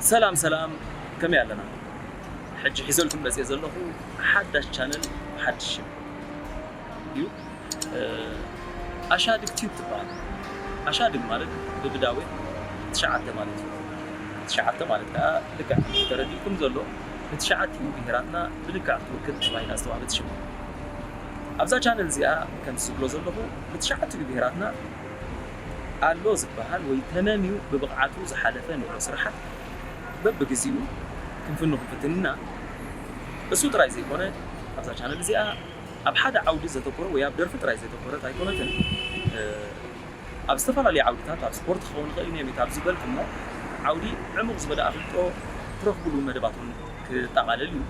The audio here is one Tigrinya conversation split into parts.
ሰላም ሰላም፣ ከመይ ኣለና? ሕጂ ሒዘልኩም መፅየ ዘለኹ ሓዳሽ ቻነል፣ ሓድሽ ሽም እዩ። ኣሻድግ ቲዩብ ትበሃል። ኣሻድግ ማለት ብብዳዌ ትሽዓተ ማለት እዩ። ትሽዓተ ማለት ከዓ ልክዕ ተረዲእኩም ዘሎ ንትሽዓቲኡ ብሄራትና ብልክዕ ትውክል ተባሂላ ዝተዋህበት ሽም። ኣብዛ ቻነል እዚኣ ከም ዝብሎ ዘለኹ ብትሽዓቲኡ ብሄራትና ኣሎ ዝበሃል ወይ ተመምዩ ብብቕዓቱ ዝሓለፈ ንዑ ስራሓት በብግዜኡ ክንፍኑ ክንፍትን ኢና። እሱ ጥራይ ዘይኮነ ኣብዛ ቻነል እዚኣ ኣብ ሓደ ዓውዲ ዘተኮረ ወይ ኣብ ደርፊ ጥራይ ዘተኮረት ኣይኮነትን። ኣብ ዝተፈላለዩ ዓውድታት ኣብ ስፖርት ክኸውን ይኽእል እዩ፣ ኔሚት ኣብ ዝበልኩሞ ዓውዲ ዕሙቕ ዝበለ ኣፍልጦ ትረኽብሉ መደባት እውን ክጠቓለል እዩ።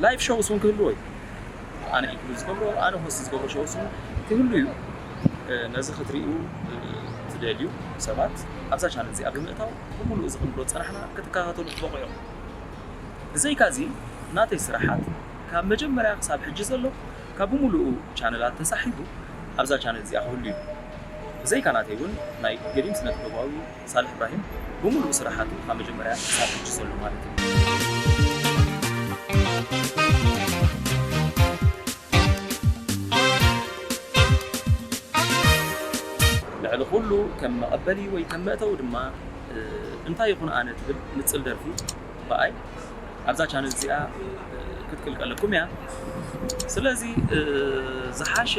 ላይቭ ሾውስ እውን ክህልዎ እዩ። ኣነ ኢንክሉድ ዝገብሮ ኣነ ሆስት ዝገብሮ ሾውስ እውን ክህሉ እዩ። ነዚ ክትርእዩ ትደልዩ ሰባት ኣብዛ ቻነል እዚኣ ብምእታው ብምሉእ እዚ ክንብሎ ዝፀናሕና ክትከታተሉ ትበቑ እዮም። ብዘይካዚ ናተይ ስራሓት ካብ መጀመርያ ክሳብ ሕጂ ዘሎ ካብ ብምሉኡ ቻነላት ተሳሒቡ ኣብዛ ቻነል እዚኣ ክህሉ እዩ። ብዘይካ ናተይ እውን ናይ ገዲም ስነ ጥበባዊ ሳልሕ እብራሂም ብምሉኡ ስራሓቱ ካብ መጀመርያ ክሳብ ሕጂ ዘሎ ማለት እዩ። ልዕሊ ኩሉ ከም መቐበሊ ወይ ከም መእተዊ ድማ እንታይ ይኹን ኣነ ትብል ንፅል ደርፊ ብኣይ ኣብዛ ቻነል እዚኣ ክትቅልቀለኩም እያ። ስለዚ ዝሓሸ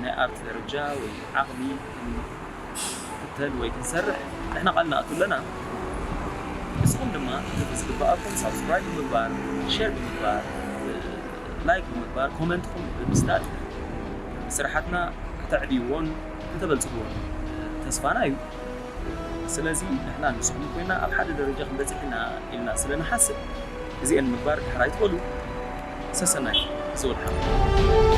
ናይ ኣርት ደረጃ ወይ ዓቕሚ ክንክተል ወይ ክንሰርሕ ንሕና ቃል ንኣቱ ኣለና። ንስኹም ድማ እቲ ዝግበኣኩም ሳብስክራይብ ብምግባር፣ ሼር ብምግባር፣ ላይክ ብምግባር፣ ኮመንትኩም ብምስዳድ ስራሓትና ከተዕብይዎን ከተበልጽግዎን ተስፋና እዩ። ስለዚ ንሕና ንስኹም ኮይና ኣብ ሓደ ደረጃ ክንበጽሕ ኢና ኢልና ስለ ንሓስብ እዚአን ምግባር ድሕር ኣይትበሉ። ሰሰናይ ዝወድሓ